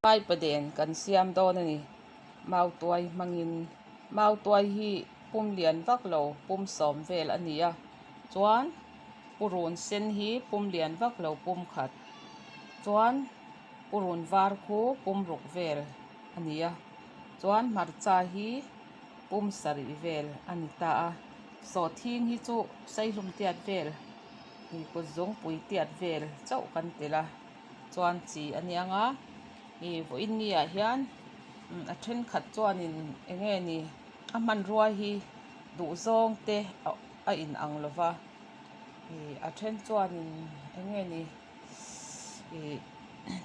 Paipaden kan siam dawn a ni. Mautuai hmangin mautuai hi pum lian vak lo pum sawm vel a ni a, chuan purun sen hi pum lian vak lo pum khat, chuan purun var khu pum ruk vel a ni a, chuan hmarcha hi pum sarih vel a ni ta a, sawhthing hi chu saihlum tiat vel ih kut zungpui tiat vel chauh kan telh a. Chuan chi a niang a ih vawiin ni ah hian a thenkhat chuanin eng nge ni a hmanrua hi duh zawng te a in ang lo va ih a then chuanin eng nge ni ih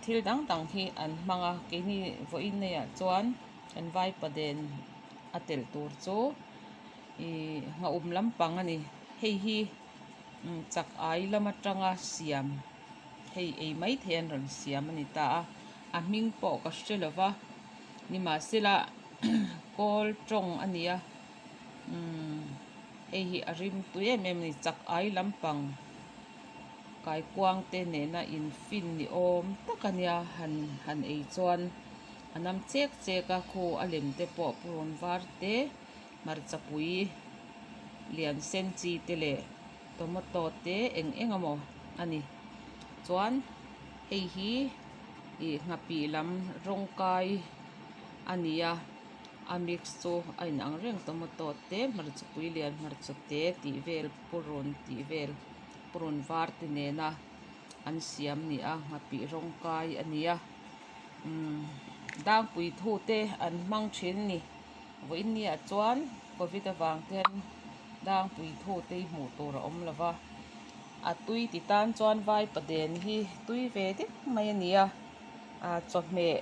thil dang dang hi an hmang a keini vawiin nei ah chuan kan vaipaden a telh tur chu ih nghaum lampang a ni hei hi chak ai lam atanga siam. Hei ei mai thei an rawn siam a ni ta a, a hming pawh ka hre lo va, nimahsela kawl tawng a ni a, umm hei hi a rim tui em em a ni chak ai lampang kaikuang te nena infin ni awm tak a nia han han ei chuan a nam chek chek a khu a lem te pawh purun var te hmarcha pui lian sen chi te leh. Tomato te eng eng emaw a ni chuan hei hi ih nghapih lam rawng kai a ni a a mix chu a inang reng tomato te hmarcha pui lian hmarcha te tih vel purun tih vel purun var te nena an siam a ni a nghapih rawng kai a ni a umm dangpui thu te an hmang thin a ni. Vawiin ni ah chuan covid avang te hian dangpui thu te hi hmuh tur a awm lo va, a tui ti tan chuan vaipaden hi tui ve deuh mai a ni a, ah chawhmeh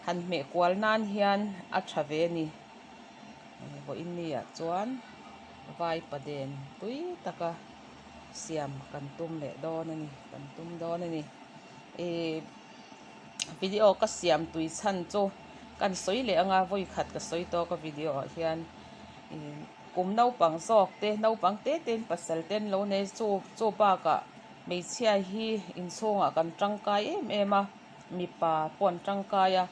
han hmeh kual nan hian a tha ve a ni. Vawiin ni ah chuan vaipaden tui taka siam kan tum leh dawn a ni kan tum dawn a ni. Ihh. Video ka siam tui chhan chu kan sawi leh anga vawi khat ka sawi tawk a video ah hian ih kum naupang zawk te naupang te te in pasal te an lo nei chu chu bakah hmeichhia hi inchhungah kan tangkai em em a mipa pawh an tangkai a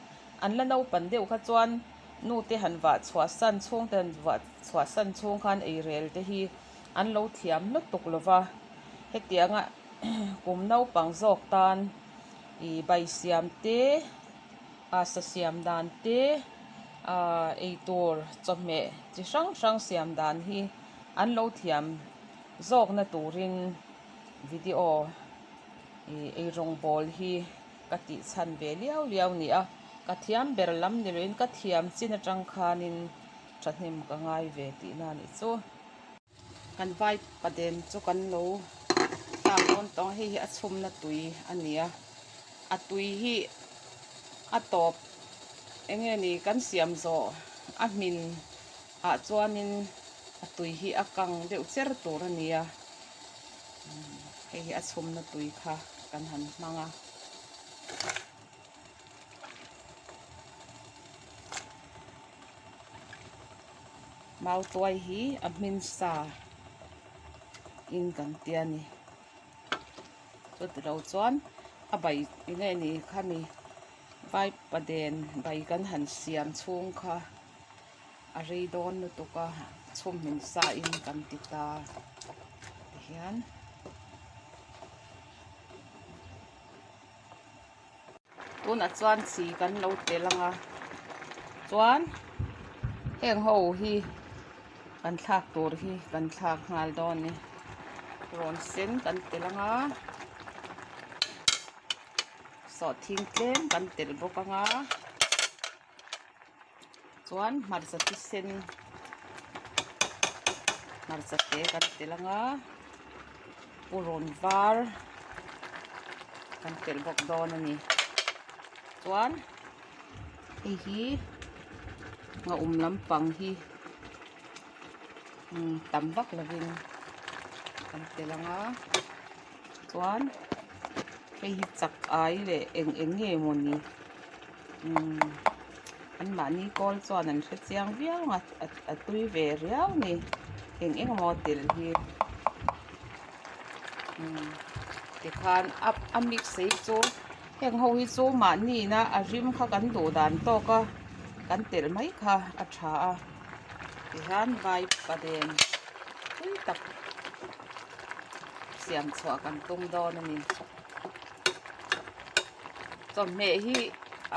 an la naupan deuh kha chuan nu te han vah chhuah san chhung te han vah chhuah san chhung khan eirel te hi an lo thiam lutuk lo va hetianga kum naupang zawk tan. Ih bai siam te ah sa siam dan te ah eitur chawhmeh chi hrang hrang siam dan hi an lo thiam zawkna turin video ih eirawng bawl hi ka tih chhan ve liau liau a ni a ka thiam ber lam ni loin ka thiam chin atang khanin thahnem ka ngai ve tihna a nih chu. Kan vai paden chu kan lo thlak dawn tawh a hei hi a chhumna tui a ni a a tui hi a tawp eng nge ni kan siam zawh a hmin ah chuanin a tui hi a kang deuh cher tur a ni a hei hi a chhumna tui kha kan han hmang a. Mautuai hi a hmin sa in kan tia ni chutilo chuan a bai eng nge ni khami vaipaden bai kan han siam chhung kha a rei dawn lutuk a chhum hmin sa in kan ti ta tihian. Tunah chuan chi kan lo tel ang a chuan heng ho hi kan thlak tur hi kan thlak nghal dawn a ni rawn sen kan tel ang a sawhthing tlem kan tel bawk ang a. Chuan hmarcha chi sen hmarcha te kan telh anga purun var kan telh bawk dawn a ni chuan hei hi nghaum lampang hi umm tam vak lovin kan telh anga chuan hei hi chak ai leh eng eng nge mawni. Umm an mahni kawl chuan an hre chiang viau ang a a tui ve riau a ni eng eng emaw tel hi umm tikhan a a mix hi chu. Heng ho hi chu mahniina a rim kha kan duh dan tawk a kan telh mai kha a tha a tihian vai paden tui tak siam chhuah kan tum dawn a ni. Chawhmeh hi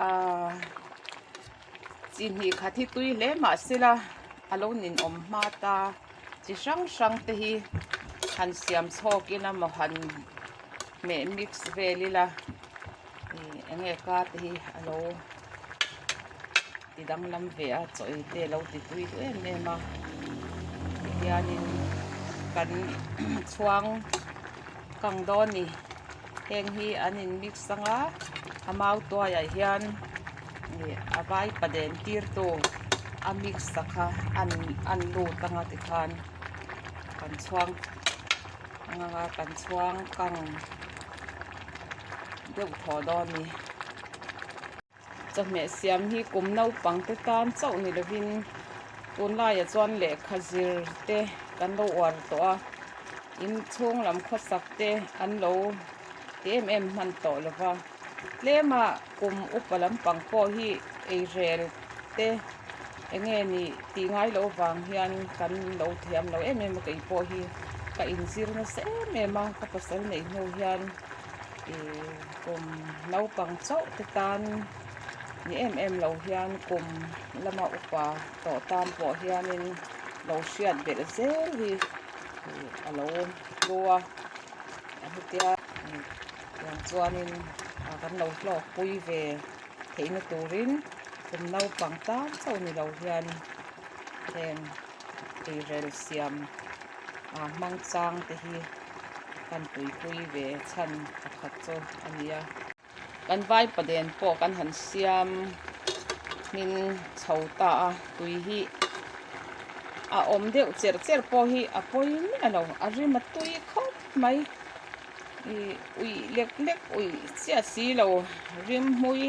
ahh chi hnih khat hi tui hle mah sela a lo ninawm hma ta chi hrang hrang te hi han siam chhawk ila maw han hmeh mix vel ila ih eng nge ka te hi a lo ti danglam ve a chaw ei te a lo ti tui duh em em a tihianin kan chhuang kang dawn a ni heng hi an in mix anga a mau tuaiah hian ih a vai paden tir tu a mix a kha an lut anga tikhan kan chhuang anga kan chhuang kang deuh thaw dawn a ni. Chawhmeh siam hi kum naupang te tan chauh ni lovin tunlaiah chuan lehkha zir te kan lo uar tawh a, inchhung lam khawsak te an lo ti em em hman tawh lo va, tlema kum upa lampang pawh hi eirel te eng nge nih tih ngai loh vang hian kan lo thiam lo em em a kei pawh hi ka inzir nasa em em a ka pasal neih hnu hian. Ih kum naupang chauh te tan ni em em lo hian kum lama upa tawh tan pawh hianin lo hriat belh zel hi ih a lo hlu a hetia tiang chuanin kan lo hlawk pui ve theihna turin kum naupang tan chauh ni lo hian heng eirel siam ah hmang chang te hi. Kan tuipui ve chhan pakhat chu a ni a. Kan vaipaden pawh kan han siam hmin chho ta a, tui hi a awm deuh cherh cherh pawh hi a pawi miah lo, a rim a tui khawp mai. Ih uih lek lek uih chiah si lo rim hmui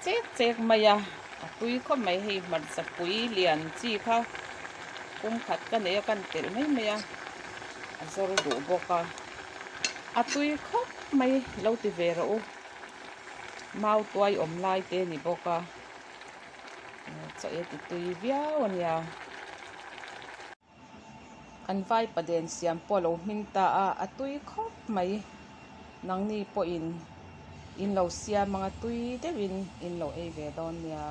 chek chek mai a, a tui khawp mai hei hmarcha pui lian chi kha pum khat ka nei a kan telh mai mai a a zawr duh bawk a a tui khawp mai lo ti ve rawh u mau tuai awm lai te a ni bawk a chaw ei a ti tui viau a nia. Kan vaipaden siam pawh a lo hming ta a, a tui khawp mai. Nangni pawhin in lo siam anga tui deuhin in lo ei ve dawn nia.